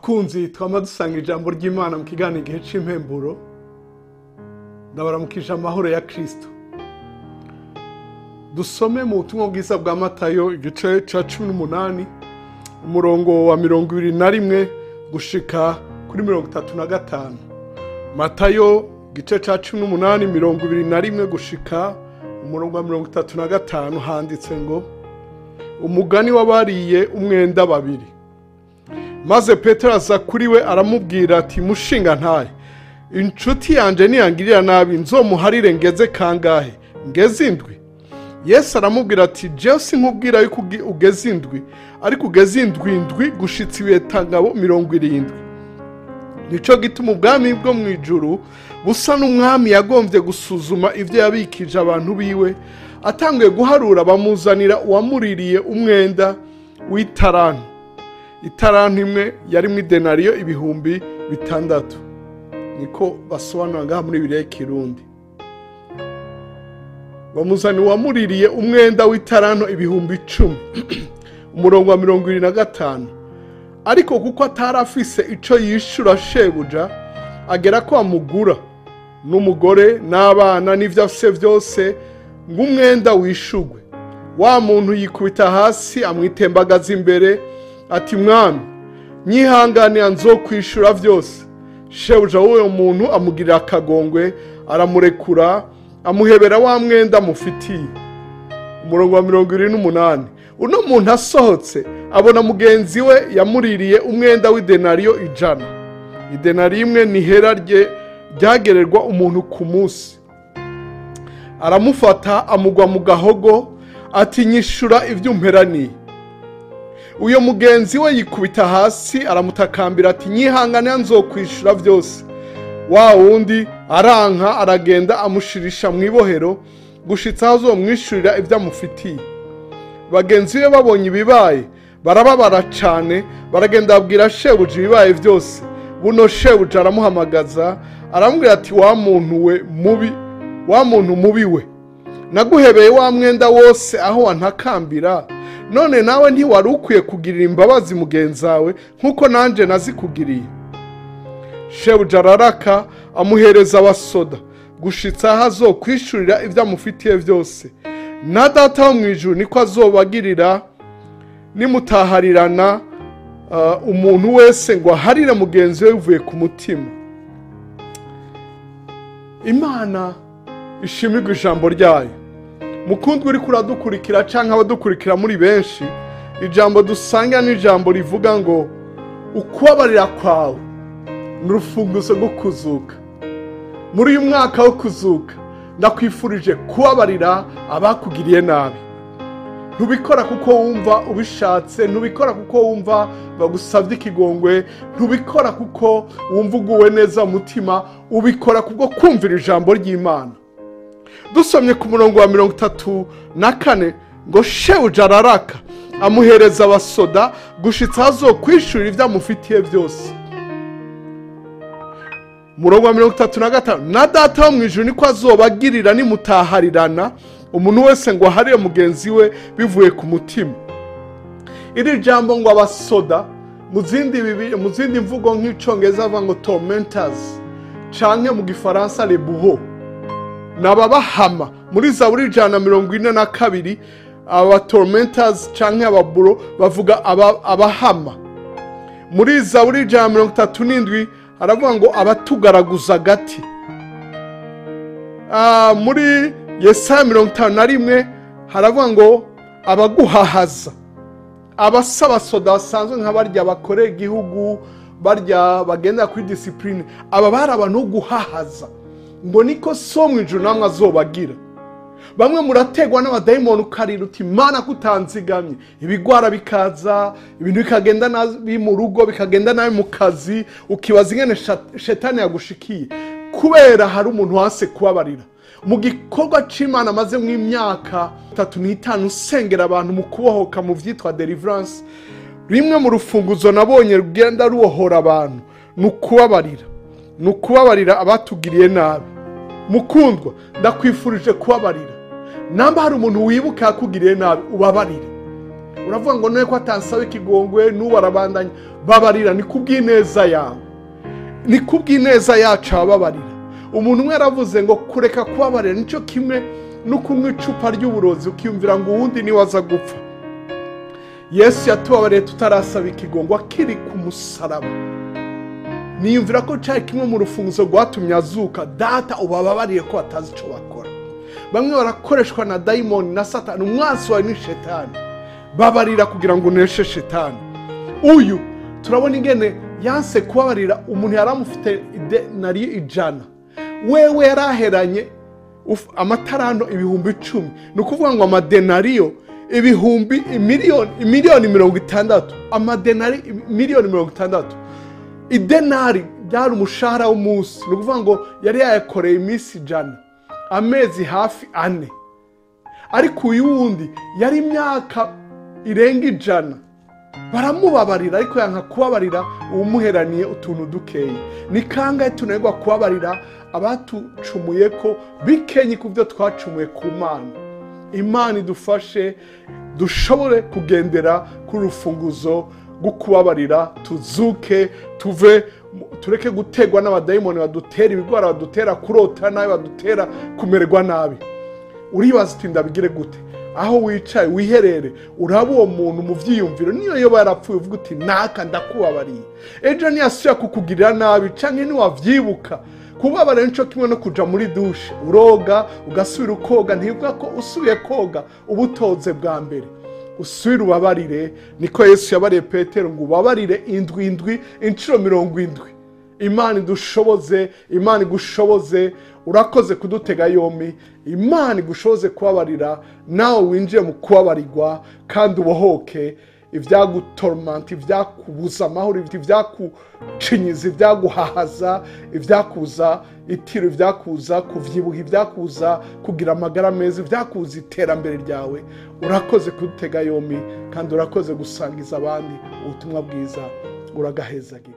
Bakunzi twama dusanga ijambo ry'Imana mu kiganiro igihe c'impemburo, ndabaramukije amahoro ya Kristo. Dusome mu butumwa bwiza bwa Matayo igice ca 18 umurongo wa 21 gushika kuri 35. Matayo igice ca 18 21 gushika umurongo wa 35 handitse ngo: umugani wabariye umwenda babiri. Maze Petero aza kuri we aramubwira ati: mushinga ntaye, inshuti yanje niyangirira nabi nzomuharire ngeze kangahe? Ngeze indwi? Yesu aramubwira ati: jewe sinkubwira yuko ugeze indwi, ariko ugeze indwi indwi gushitsa ibetangabo 70. Nico gituma ubwami bwo mu ijuru busa n'umwami yagombye gusuzuma ivyo yabikije abantu biwe. Atanguye guharura bamuzanira uwamuririye umwenda w'itarantu. Itarantu imwe yari mu idenariyo 6000. Niko basobanura ngaha muri Bibiliya y'iKirundi. Bamuzanira uwamuririye umwenda w'itarantu 10,000. Umurongo wa 25. Ariko kuko atarafise ico yishura shebuja, agera ko amugura n'umugore n'abana n'ivyo afise vyose ngo umwenda wishugwe. Wa muntu yikubita hasi amwitembagaza imbere ati: mwami, nyihanganira nzokwishura vyose. Shebuja w'uwo muntu amugirira akagongwe, aramurekura, amuhebera wa mwenda amufitiye. Umurongo wa 28. Uno muntu asohotse abona mugenzi we yamuririye umwenda w'idenariyo 100. Idenariyo imwe ni ihera rye ryagererwa umuntu ku munsi. Aramufata amugwa mu gahogo ati: nyishura ivyo umperaniye. Uyo mugenzi we yikubita hasi aramutakambira ati: nyihangane nzokwishura vyose. Wa wundi aranka, aragenda amushirisha mw'ibohero gushitsa aho azomwishurira ivyo amufitiye. Bagenzi be babonye ibibaye barababara cane, baragenda babwira shebuja ibibaye vyose. Buno shebuja aramuhamagaza aramubwira ati: wa muntu we mubi, wa muntu mubi we, naguhebeye wa mwenda wose aho wantakambira, none nawe ntiwari ukwiye kugirira imbabazi mugenzawe nkuko nanje nazikugiriye. Shebuja araraka amuhereza abasoda gushitsa aho azokwishurira ivyo amufitiye vyose. Na data wo mw'ijuru niko azobagirira nimutaharirana umuntu wese ngo aharire mugenzi we bivuye ku mutima. Imana ishimirwe ijambo ryayo. Mukundwa uriko uradukurikira canke abadukurikira muri benshi, ijambo dusanga ni ijambo rivuga ngo ukubabarira kwawe ni urufunguzo rwo kuzuka. Muri uyu mwaka wo kuzuka ndakwifurije kubabarira abakugiriye nabi. Ntubikora kuko wumva ubishatse, ntubikora kuko wumva bagusavye ikigongwe, ntubikora kuko wumva uguwe neza mutima, ubikora kubwo kumvira ijambo ry'Imana. Dusomye ku murongo wa 34 ngo shebuja araraka amuhereza abasoda gushitsa azokwishurira ivyo amufitiye vyose. Murongo wa 35. Na data wo mw'ijuru niko azobagirira nimutaharirana umuntu wese ngo aharire mugenzi we bivuye ku mutima. Iri jambo ngo abasoda mu zindi mvugo nk'icongereza bavuga ngo tormentors canke mu gifaransa les bourreaux, n'ababahama. Muri Zaburi 142 aba tormentors canke ababuro bavuga abahama. Muri Zaburi 137 haravuga ngo abatugaraguza agati. Muri Yesaya 51 haravuga ngo abaguhahaza. Abasabasoda basanzwe nka barya bakorera igihugu, barya bagenda kuri discipline, aba bari abantu guhahaza. Ngo niko so mw'ijuru namwe azobagira. Bamwe murategwa n'abadayimoni ukarira uti: Mana kutanzigamye, ibigwara bikaza, ibintu bikagenda nabi mu rugo, bikagenda nabi mu kazi, ukibaza ingene shetani yagushikiye kubera hari umuntu wanse kubabarira. Mu gikorwa c'Imana maze mw'imyaka 35 usengera abantu mu kubohoka mu vyitwa deliverance, rimwe mu rufunguzo nabonye rugenda rubohora abantu ni ukubabarira, ni ukubabarira abatugiriye nabi. Mukundwa, ndakwifurije kubabarira. Namba hari umuntu wibuka yakugiriye nabi, ubabarire. Uravuga ngo none ko atansaba ikigongwe n'ubu arabandanya. Babarira, ni kubw'ineza yawe, ni kubw'ineza yacu ababarira. Umuntu umwe yaravuze ngo kureka kubabarira nicyo kimwe no kunywa icupa ry'uburozi ukiyumvira ngo uwundi niwe aza gupfa. Yesu yatubabariye tutarasaba ikigongwe akiri ku musaraba. Niyumvira ko cyari kimwe mu rufunguzo rwatumye azuka. Data ubababariye ko batazi icyo bakora. Bamwe barakoreshwa na dayimoni na Satani, umwansi wawe ni shetani. Babarira kugira ngo uneshe shetani. Uyu turabona ingene yanse kubabarira umuntu yari amufite idenariyo 100, wewe yaraheranye amatarano 10,000, ni ukuvuga ngo amadenariyo ibihumbi miliyoni 60, amadenari miliyoni 60. Idenari byari umushahara w'umunsi, ni ukuvuga ngo yari yayakoreye iminsi 100, amezi hafi 4. Ariko uyu wundi yari imyaka irenga 100. Baramubabarira ariko yanka kubabarira uwumuheraniye utuntu dukeyi. Ni kangahe tunanirwa kubabarira abatucumuye ko bikenye ku byo twacumuye ku Mana? Imana idufashe dushobore kugendera ku rufunguzo rwo kubabarira, tuzuke tuve, tureke gutegwa n'abadayimoni badutera ibigwara, badutera kurota nabi, badutera kumererwa nabi. Uribaza uti ndabigire gute? Aho wicaye wiherere, uraba uwo muntu mu vyiyumviro, niyo yoba yarapfuye uvuga uti naka ndakubabariye. Ejo ntiyasubira kukugirira nabi canke ntiwavyibuka. Kubabarira nico kimwe no kuja muri dushe, uroga ugasubira ukoga, ntibivuga ko usubiye koga uba utoze bwa mbere. Usubire ubabarire, niko Yesu yabariye Petero ngo ubabarire indwi indwi inshuro 70. Imana idushoboze, Imana igushoboze. Urakoze kudutega yombi. Imana igushoboze kubabarira, nawe winjiye mu kubabarirwa kandi ubohoke ibyagutormenta, ibyakubuza amahoro, ibyakucinyiza, ibyaguhahaza, ibyakuza itiro, ibyakuza kuvyibuha, ibyakuza kugira amagara meza, ibyakuza iterambere ryawe. Urakoze kudutega yombi kandi urakoze gusangiza abandi ubutumwa bwiza. Uragahezagira.